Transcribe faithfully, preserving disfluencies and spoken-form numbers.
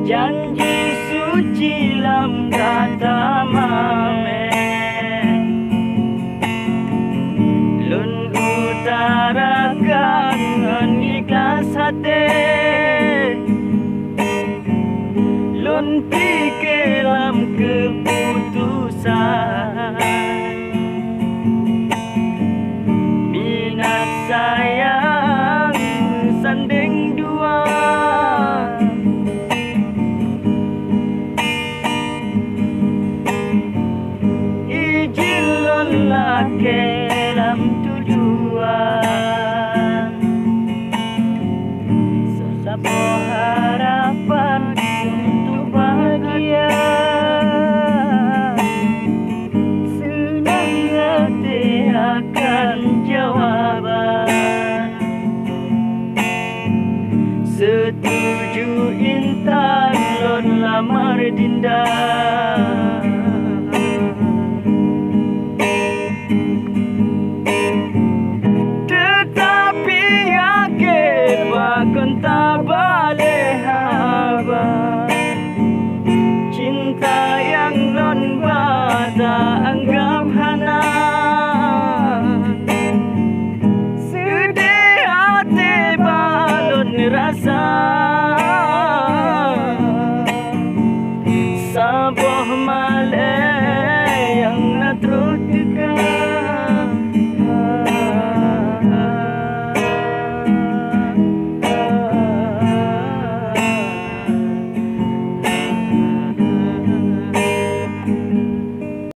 Janji suci lam gata mamèh, lôn utarakan ngon ikhlas até. Lôn pike lam keuputosan, minat sayang meusandeng dua. Ijin lôn lakèe lam tujuan, saboh harapan untuk bahagia. Seunang até akan jawaban. Setuju intan lôn lamar Dinda.